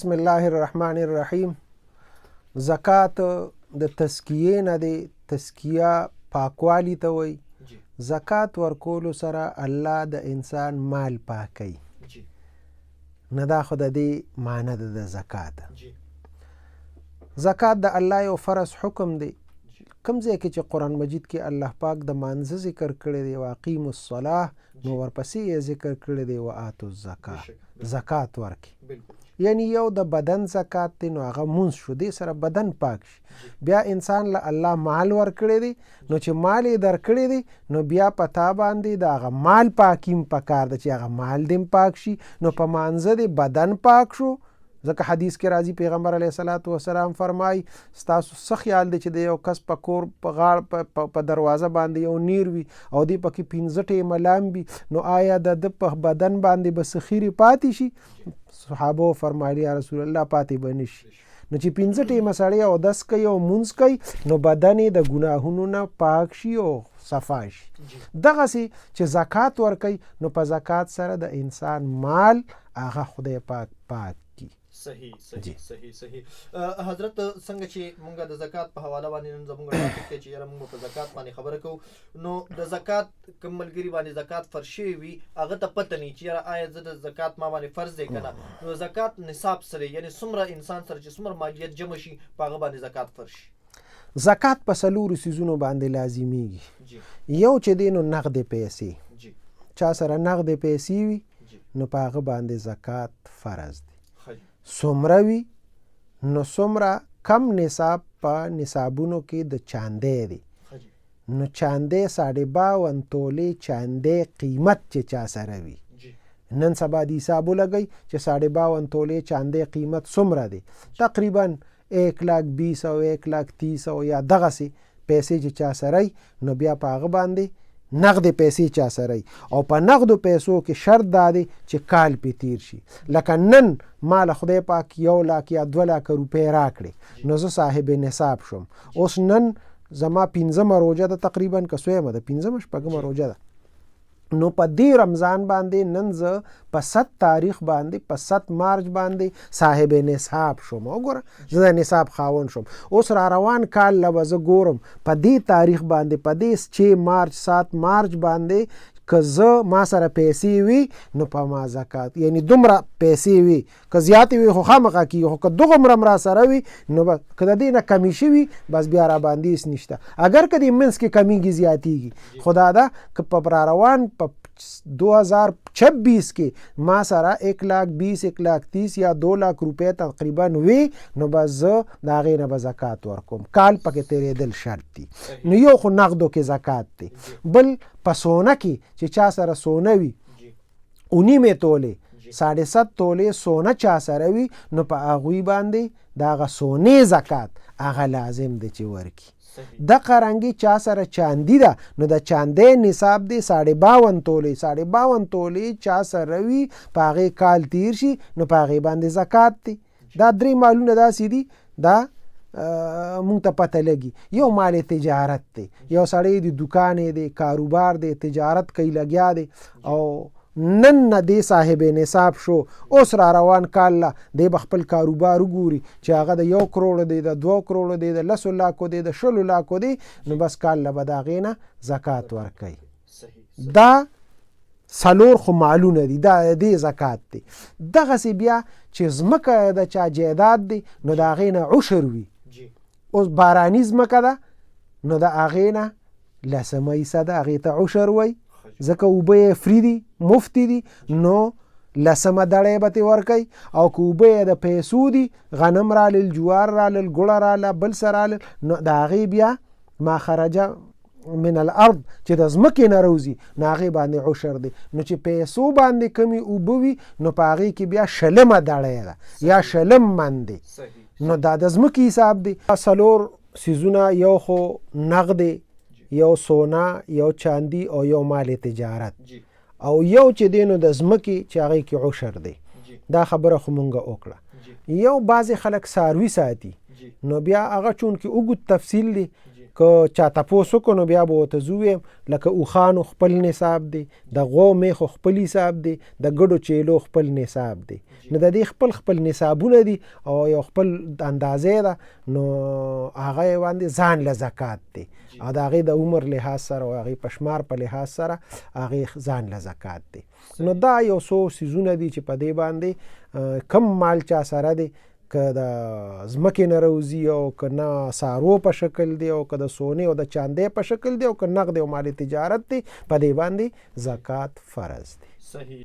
بسم الله الرحمن الرحیم. زکات د تزکیې نه دی، تزکیه پاکوالی ته وایي. زکات ورکولو سره الله د انسان مال پاکوي. نه دا خو د دې معنی ده د زکات. زکات د الله یو فرض حکم دی. کوم ځای کې چې قرآن مجید کې الله پاک د مانځه ذکر کړی دی، واقیموا الصلاه، نو ورپسې یې ذکر کړی دی وآتوا الزکات، زکات ورکړي. یعنی یو د بدن زکات دی، نو هغه مونځ شو، دې سره بدن پاک شي. بیا انسان له الله مال ورکړی دی، نو چې مال یې درکړی دی نو بیا په تا باندې د هغه مال پاکیم پکار ده چې هغه مال دې پاک شي. نو په مانځه دې بدن پاک شو، ځکه حدیث کې راځي پیغمبر علیه الصلاة والسلام فرمایي ستاسو څه خیال دی چې د یو کس په کور په غاړ په دروازه باندې یو نیر وي او دی پکې 5 ټیمه لامبي، نو آیا د ده په بدن باندې به څه خیرې پاتې شي؟ صحابو فرمایلی یا رسول الله پاتې به نه شي. نو چې 5 ټیمه سړی اودس کوي او مونځ کوي نو بدن یې د ګناهونو نه پاک شي او صفا شي. دغسې چې زکات ورکوي نو په زکات سره د انسان مال هغه خدای پاک پاک کی. صحیح صحیح صحیح صحیح. حضرت څنګه چې مونږ د زکات په حواله باندې نن زمونږ ټاپک دی چې یاره مونږ په زکات باندې خبره کوو، نو د زکات کوم ملګري باندې زکات فرض شوی وي هغه ته پته نه چې یاره آیا زه د زکات ما باندې فرض دی که نه. نو زکات نصاب سره یعنی څومره انسان سره چې څومره مالیت جمع شي په هغه باندې زکات فرض شي. زکات په څلورو څیزونو باندې لازمیږي. یو چې دی نو نغدې پیسې، چا سره نغدې پیسې وي نو په هغه باندې زکات فرض دی. څومره وي نو څومره کم نصاب په نصابونو کې د چاندی دی، نو چاندی 52.5 تولې چاندی قیمت چې چا سره وي. نن سبا د حساب ولګئ چې 52.5 تولې چاندی قیمت څومره دی، تقریبا 1,20,000 او 1,30,000 او یا دغسې پیسې چې چا سره وي نو بیا په هغه باندې نغدې پیسې چا سره وي. او په نغدو پیسو کې شرط دا دی چې کال پې تیر شي. لکه نن ما له خدای پاک 1 لاک یا 2 لاکه روپۍ راکړې نو زه صاحب نصاب شوم. اوس نن زما 5مه روژه ده تقریبا، که څویمه ده، 5مه 6مه روژه ده. نو په دې رمضان باندې نن زه په 7 تاریخ باندې په 7 مارچ باندې صاحب نصاب شوم. وګوره زه د نصاب خاوند شوم. اوس را روان کال له به زه ګورم په دې تاریخ باندې په دې 6 مارچ 7 مارچ باندې که زه ما سره پیسې وي نو په ما زکات، یعنی دومره پیسې وي، که زیاتې وي خو خامخا کېږي، خو که دغومره هم راسره وي نو به که د دې نه کمې شوي بس بیا راباندې هېڅ نشته. اګر که دې منځ کې کمیږي زیاتېږي، خو دا ده که په را روان په 2026 کې ما سره 1,20,000 1,30,000 یا 2 لاک روپۍ تقریبا وي نو بس زه د هغې نه به زکات ورکوم. کال پکې تېرېدل شرط دي. نو یو خو نغدو کې زکات دی، بل په سونه کې چې چا سره سونه وي 2.5 تولې 7.5 تولې سونه چا سره وي نو په هغوی باندې د هغه سونې زکات هغه لازم دی چې ورکي. دغه رنګي چا سره چاندي ده نو د چاندۍ نصاب دی 52.5 تولې، 52.5 تولې چا سره وي په هغې کال تیر شي نو په هغې باندې زکات دی. دا 3 مالونه داسې دي دا مونږ ته پته لګي. یو مال تجارت دی، یو سړی دی دکان یې دی، کاروبار دی، تجارت کوي لګیا دی او نن نه دی صاحب نصاب شو، اوس را روان کال له دی به خپل کاروبار وګوري چې هغه د 1 کروڑ دی، د 2 کروڑ دی، د 10 لاکو دی، د 20 لاکو دی، نو بس کال له به د هغې نه زکات ورکوي. دا 4 خو مالونه دي، دا د دې زکات دی. دغسې بیا چې ځمکه د چا جایداد دی نو د هغې نه عشر وي. اوس باراني ځمکه ده نو د هغې نه لسمه حصه ده، هغې ته عشر وایي، ځکه اوبه یې فري دي، مفتي دي، نو لسمه دړی به ترې ورکوي. او که اوبه یې د پیسو دي، غنم رالل، جوار رالل، ګوړه راله، بل څه رالل، نو د هغې بیا ما خرجه من الارض چې د ځمکې نه روځي نو هغې باندې عشر دی. نو چې پیسو باندې کمې اوبه وي نو په هغې کې بیا شلمه دړی ده یا شلم من دی، نو دا د ځمکې حساب دی. 4 څیزونه، یو خو نغدې، یو سونا، یو چاندي او یو مال تجارت، او یو چې دی نو د ځمکې چې هغې کې عشر دی. دا خبره خو مونږ وکړه. یو بعضې خلک څاروي ساتي نو بیا هغه چونکې اوږد تفصیل دی، که چا تپوس وکړو نو بیا به ورته زه ووایم، لکه اوښانو خپل نصاب دی، د غو میښو خپل حساب دی، د ګډو چیلو خپل نصاب دی. نو د دې خپل خپل نصابونه دي او یو خپل اندازې ده، نو هغه یې باندې ځان له زکات دی او د هغې د عمر لحاظ سره او هغې په شمار په لحاظ سره هغې ځان له زکات دی. نو دا یو څو څیزونه دي چې په دې باندې کم مال چا سره دی، که د ځمکې نه روزي او که نه څاروو په شکل دی او که د سونې او د چاندۍ په شکل دی او که نقد او مال تجارت دی، په دې باندې زکات فرض دی. صحیح.